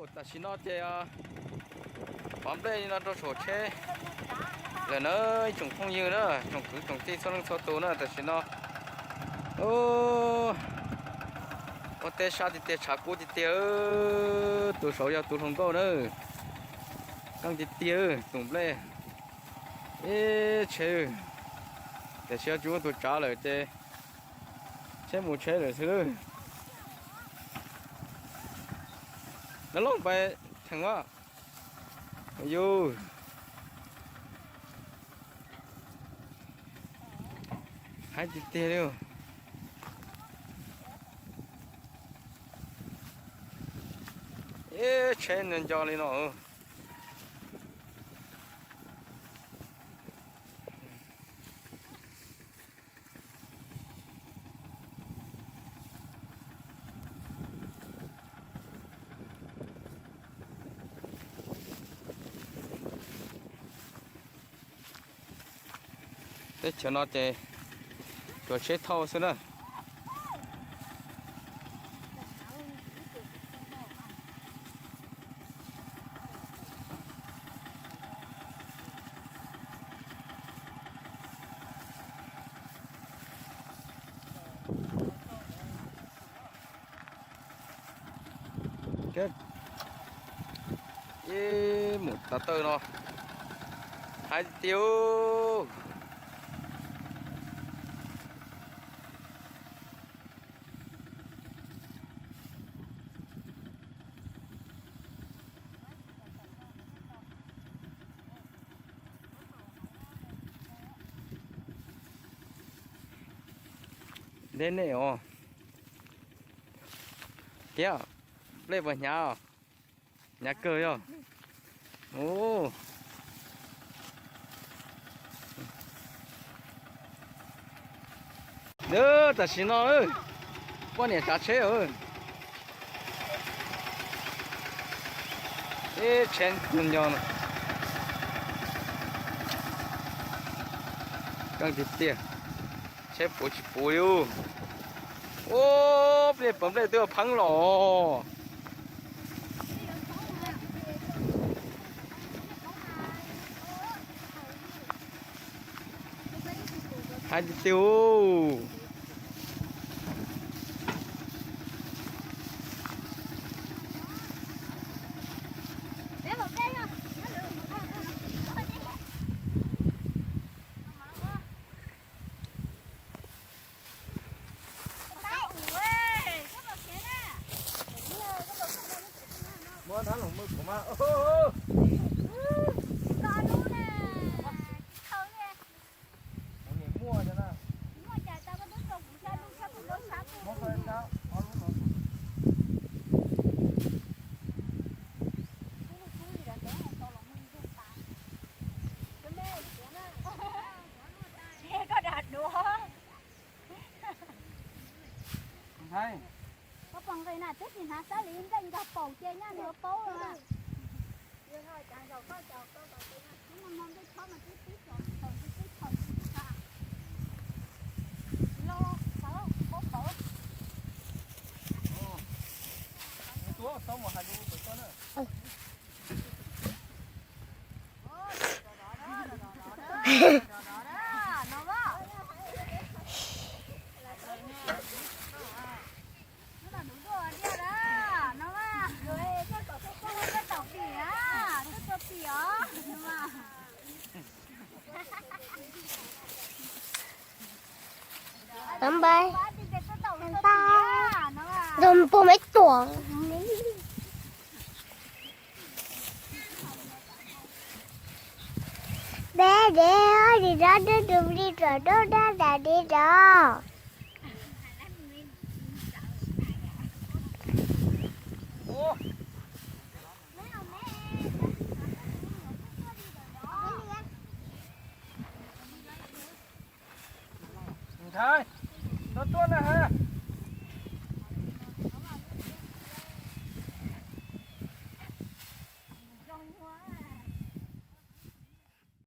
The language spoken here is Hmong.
Tam sim no ces pov nplej li no rau saum tsheb lawm na, ib tsoom phooj ywg na, tsoom kwv tsoom tij txhua leej txhua tus na, tam sim no ua teb sab tiag tiag, tshav kub tiag tiag. Tus saud yog tus hluas nkauj na, qeej tiag tiag, tus nplej ib tsheb. Tiam sis tsis muaj tus tsav lawm ces tsheb mus tsheb lawm xwb. Lawv looj pais theem a. Yus, heev tiag tiag li. Ib tsheb nco nco li no. Teb chaws no ces tsuas tsheb thauj xwb na. Ib mus tav tawj no, heev tiag. Deb nej os. Thiab, nplej puas hnyav? Hnyav kawg yog. Tam sim no poj niam tsav tsheb. Ib tsheb nco nco no, qeej tiag tiag, tsheb puv tsis puv li. Ua, peb pov nplej twb pheeb los. Heev tiag tiag. Muab dab los muab kuv mas. Kuv niam muaj cov na. Muab qhov sab ob lub no. Koj dag duav. Koj pom nqis na, twb tsis hnav sab li nplej nkag paus ces nyaj nws paub lawm. Tóm bay. Tóm bay. Tôm pô mấy tuồng. Bé đéo đi đó, đứa đừng đi rồi, đứa đó là đi đó. Ntxhais, no tuaj na ha.